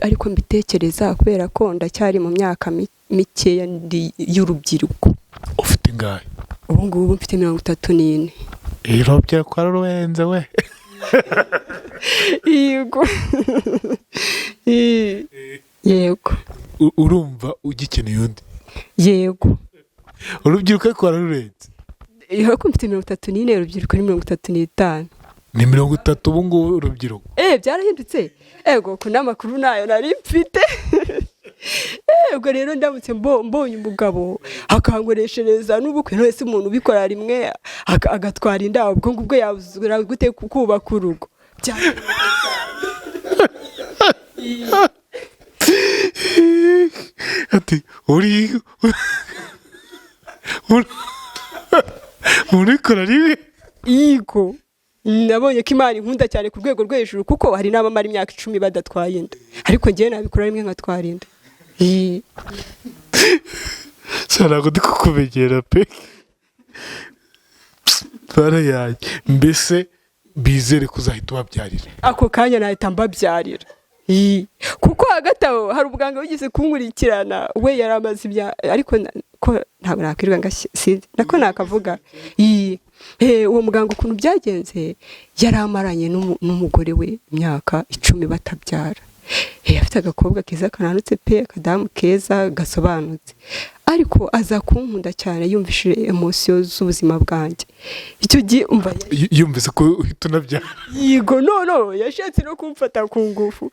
ariko mbitekereza, kubera ko ndacyari mu myaka mikeya ndi y'urubyiruko. Ufite ingahe? Ubu ngubu mfite 34. Urubyiruko rurenze we. Yego, yego. Urumva ugikeneye undi? Yego. Urubyiruko ariko wararurenze. Ariko mfite 34, urubyiruko ni 35. Ni 30 ubu ngubu urubyiruko. Byarahindutse, ego ko n'amakuru nayo nari mfite. Ubwo rero ndamutse mbonye umugabo akankoreshereza n'ubukwe, none se umuntu ubikora rimwe agatwara inda, ubwo ngubwo yazura gute kubaka urugo? Ati urikora rimwe. Yego, nabonye ko Imana inkunda cyane ku rwego rwo hejuru, kuko hari n'abamara imyaka 10 badatwaye inda, ariko njyewe nabikora rimwe nkatwara inda. Ntabwo ndi kukumenyera pe, bara yanjye. Mbese bizere kuzahita ubabyarira? Ako kanya nahita mbabyarira. Kuko hagati aho hari umuganga wigeze kunkurikirana, we yari amaze ibya, ariko ko ntabwo nakwirirwa sinzi nako nakavuga. Uwo muganga ukuntu byagenze, yari amaranye n'umugore we imyaka 10 batabyara. Afite agakobwa keza kananutse pe, akadamu keza gasobanutse, ariko aza kunkunda cyane yumvishije émotions z'ubuzima bwanjye icyo gihe umva. Yumvise ko uhita unabyara. Yego, no yashatse no kumfata ku ngufu,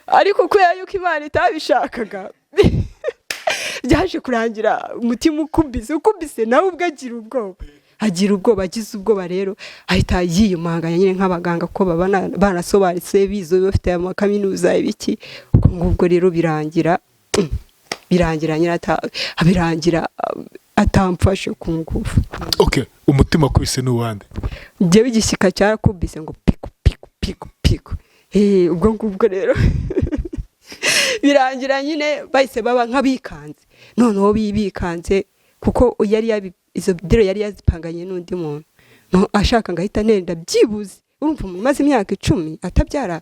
ariko kubera yuko Imana itabishakaga byaje kurangira umutima ukubise nawe ubwo agira ubwoba, agize ubwoba rero ahita yiyumanganya nyine nk'abaganga, ko baba banasobanutse, bize, bafite amakaminuza ibiki. Ubwo ngubwo rero birangira nyine birangira. Atamfashe ku ngufu. Okay, umutima kubise n'uwande? Njyewe igishyika cyarakubise ngo piku piku piku piku. Ubwo ngubwo rero birangira nyine bahise baba nk'abikanze, noneho bikanze kuko yari izo deal yari yazipanganye n'undi muntu ashaka ngo ahita anenda byibuze. Urumva umuntu umaze imyaka 10 atabyara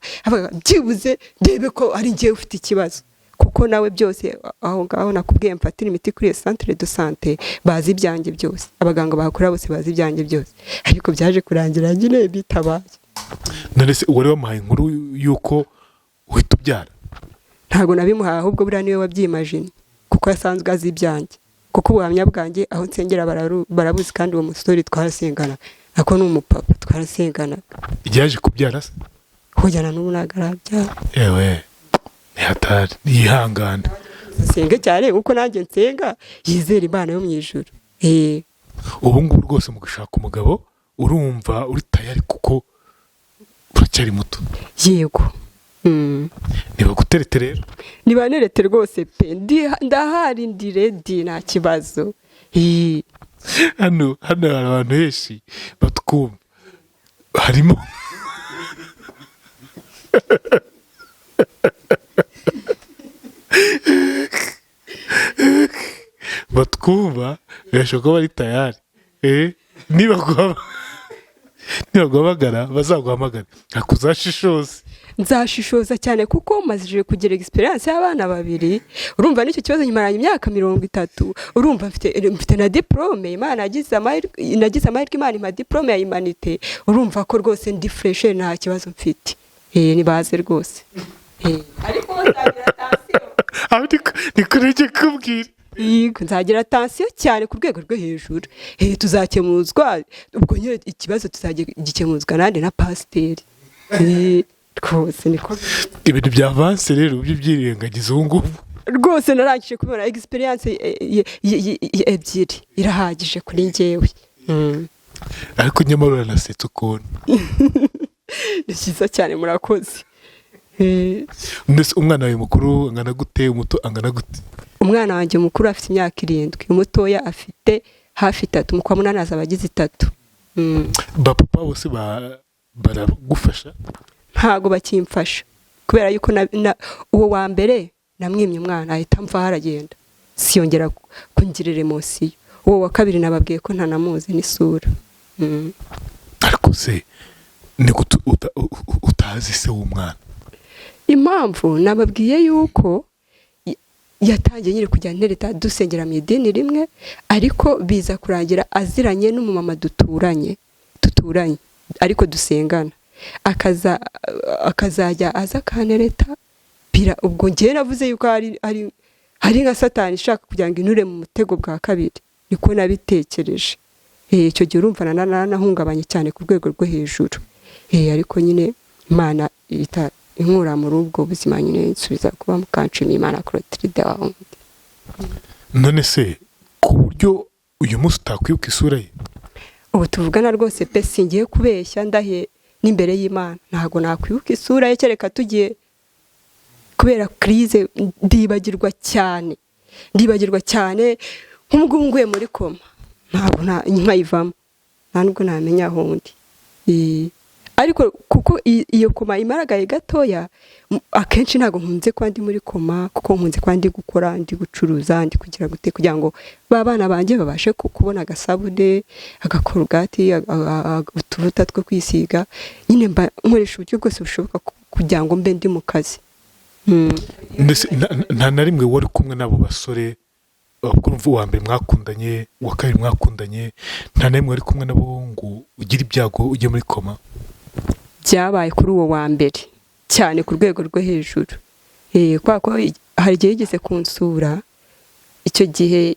byibuze ndebe ko ari njyewe ufite ikibazo, kuko nawe byose aho ngaho nakubwiye mfatira imiti kuri iyo centre de santé, bazi ibyanjye byose, abaganga bahakora bose bazi ibyanjye byose, ariko byaje kurangira nyine bitabaye. None se wari wamuhaye inkuru y'uko uhita ubyara? Ntabwo nabimuhaye, ahubwo buriya niwe wabyimajine kuko asanzwe azi ibyanjye, kuko ubuhamya bwanjye aho nsengera barabuzi, kandi uwo musore twarasenganaga, ako ni umupapa twarasenganaga. Yaje kubyara se? Kujyana n'ubu ntabwo arabyara. Ewe, ntihatari, yihangane. Asenge cyane kuko nanjye nsenga, yizera Imana yo mu ijuru. Ubu ngubu rwose mu gushaka umugabo urumva uri tayari kuko uracyari muto? Yego. Nibaguterete rero. Nibanerete rwose pe, ndahari, ndi ready, nta kibazo. Hano hari abantu benshi batwumva, harimo batwumva birashoboka ko bari tayari. Nibaguhamagara bazaguhamagara ntabwo uzashishoze. Nzashishoza cyane kuko maze kugira experience y'abana babiri. Urumva n'icyo kibazo nyimaranye imyaka 30. Urumva mfite na diplome, Imana yagize amahirwe, nagize amahirwe Imana impa diplome ya humanité. Urumva ko rwose ndi fresh, nta kibazo mfite. Nibaze rwose. Ariko nzagira attention. Ni kuri icyo kubwira. Yego, nzagira attention cyane ku rwego rwo hejuru. Tuzakemuzwa ubwo nyine ikibazo tuzagikemuzwa nande? Na pasiteri. Rwose niko. Ibintu bya avanse rero byo byirengagiza ubu ngubu. Rwose narangije kubona experience ebyiri irahagije kuri njyewe. Ariko nyamara uranasetsa ukuntu. Ni byiza cyane, murakoze. Mbese umwana wawe mukuru angana gute, umuto angana gute? Umwana wanjye mukuru afite imyaka 7, umutoya afite hafi 3, mu kwa 8 azaba agize 3. Ba papa bose baragufasha? Ntago bakimfasha kubera yuko uwo wa mbere namwimye umwana ahita mva haragenda, siyongera kungirira emotion. Uwo wa kabiri nababwiye ko ntanamuzi n'isura. Ariko se ni gute utazi se w'umwana? Impamvu nababwiye yuko yatangiye nyine kujya ntereta dusengera mu idini rimwe, ariko biza kurangira aziranye n'umumama duturanye ariko dusengana, akazajya aza akantereta. Ubwo njyewe navuze yuko hari nka Satani ishaka kugira ngo inture mu mutego bwa kabiri, niko nabitekereje. Icyo gihe urumva nanahungabanye cyane ku rwego rwo hejuru. Ariko nyine Imana ita inkura muri ubwo buzima nyine nsubiza kuba Mukanshimiyimana Clotilde wawe. None se ku buryo uyu munsi utakwibuka isura ye? Ubu tuvugana rwose pe, singiye kubeshya, ndahe n'imbere y'Imana ntabwo nakwibuka isura ye, kereka tugiye kubera crise. Ndibagirwa cyane, nk'ubwo nguye muri koma ntabwo nkayivamo, nta nubwo namenya aho ndi. Ariko kuko iyo koma imaragaye gatoya, akenshi ntabwo nkunze kuba ndi muri koma, kuko nkunze kuba ndi gukora, ndi gucuruza, ndi kugira gute kugira ngo ba bana banjye babashe kubona agasabune, agakorogati, utuvuta two kwisiga. Nyine mba nkoresha uburyo bwose bushoboka kugira ngo mbe ndi mu kazi. Nta na rimwe wari kumwe n'abo basore, ubwo uwa mbere mwakundanye, uwa kabiri mwakundanye, nta na rimwe wari kumwe nabo ngo ugire ibyago ujye muri koma? Byabaye kuri uwo wa mbere cyane ku rwego rwo hejuru. Kwa ko hari igihe yigeze kunsura, icyo gihe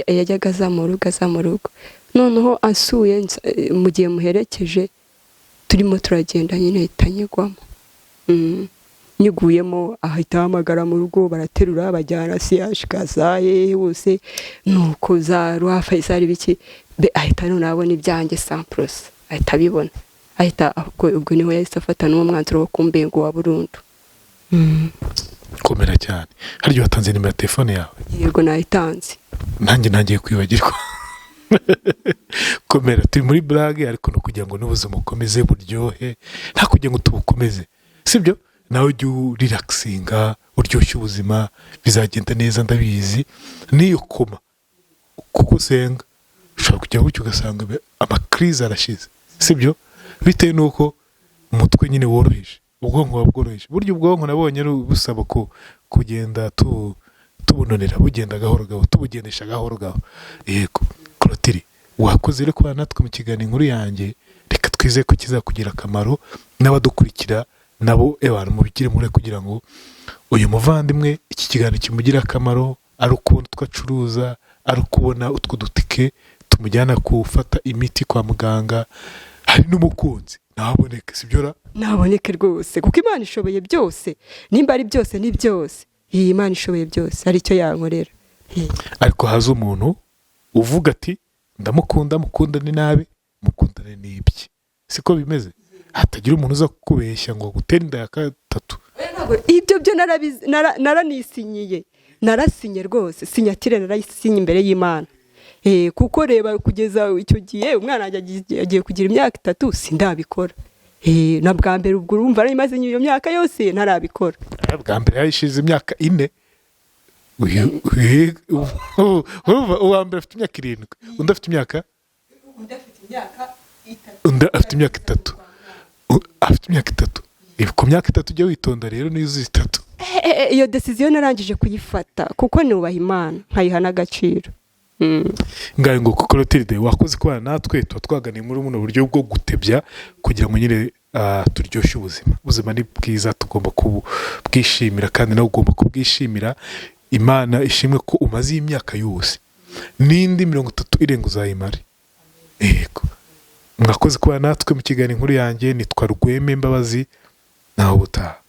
yajyaga aza mu rugo, noneho ansuye mu gihe muherekeje turimo turagenda nyine ahita nyigwamo. Nyiguyemo ahita ahamagara mu rugo, baraterura bajyana CHK zaye hose, nuko za Roi Faisal biki, ahita none abona ibyanjye 100%, ahita abibona, ahita ubwo niho yahise afata n'uwo mwanzuro wo kumbenga wa burundu. Komera cyane. Haryo watanze nimero ya telefone yawe? Yego, nayitanze. Nanjye ntangiye kwibagirwa. Komera, turi muri blague, ariko ni ukugira ngo n'ubuzima bukomeze buryohe, nta kugira ngo tubukomeze, sibyo? Nawe ujye urelaxinga, uryoshye ubuzima, bizagenda neza, ndabizi. N'iyo koma kuko usenga, ushobora kujya gutyo ugasanga amakirize arashize, sibyo? Bitewe n'uko umutwe nyine woroheje, ubwonko buba bworoheje. Burya ubwonko nabonye ari busaba kugenda tubunonera, bugenda gahoro gahoro, tubugendesha gahoro gahoro. Yego Clotilde, wakoze rero kubana natwe mu kiganiro Inkuru Yanjye. Reka twizeye ko kizakugira akamaro, n'abadukurikira nabo abantu mubigire muri kugira ngo uyu muvandimwe iki kiganiro kimugire akamaro, ari ukubona utwo acuruza, ari ukubona utwo dutike tumujyana gufata imiti kwa muganga, hari n'umukunzi ntaboneke, sibyo ra? Naboneke rwose, kuko Imana ishoboye byose. Nimba ari byose, ni byose. Iyi Imana ishoboye byose, hari icyo yankorera. Ariko haza umuntu uvuga ati: "Ndamukunda, mukundane nabi, mukundane n'ibye." Siko bimeze? Hatagira umuntu uza kukubeshya ngo agutere inda ya gatatu. Ibyo byo naranisinyiye, narasinye rwose, signature narayisinye imbere y'Imana. Kuko reba, kugeza icyo gihe umwana wanjye agiye kugira imyaka 3, sindabikora. Na bwa mbere ubwo urumva nari maze iyo myaka yose ntarabikora. Bwa mbere yayishize imyaka 4. Urumva uwa mbere afite imyaka 7, undi afite imyaka Undi afite imyaka 3. Undi afite imyaka 3, afite imyaka 3. Ku myaka 3 ujya witonda rero, niyo uzi 3. Iyo décision narangije kuyifata kuko nubaha Imana, nkayiha n'agaciro. Ngayo ngo Clotilde, wakoze kubana natwe. Tuba twaganiye muri buno buryo bwo gutebya kugira ngo nyine turyoshye ubuzima. Ubuzima ni bwiza, tugomba kubwishimira, kandi nawe ugomba kubwishimira. Imana ishimwe ko umaze iyi myaka yose, n'indi 30 irenga uzayimare. Yego, mwakoze kubana natwe mu kiganiro Inkuru Yanjye. Nitwa Rweme Mbabazi, nawe ubutaha.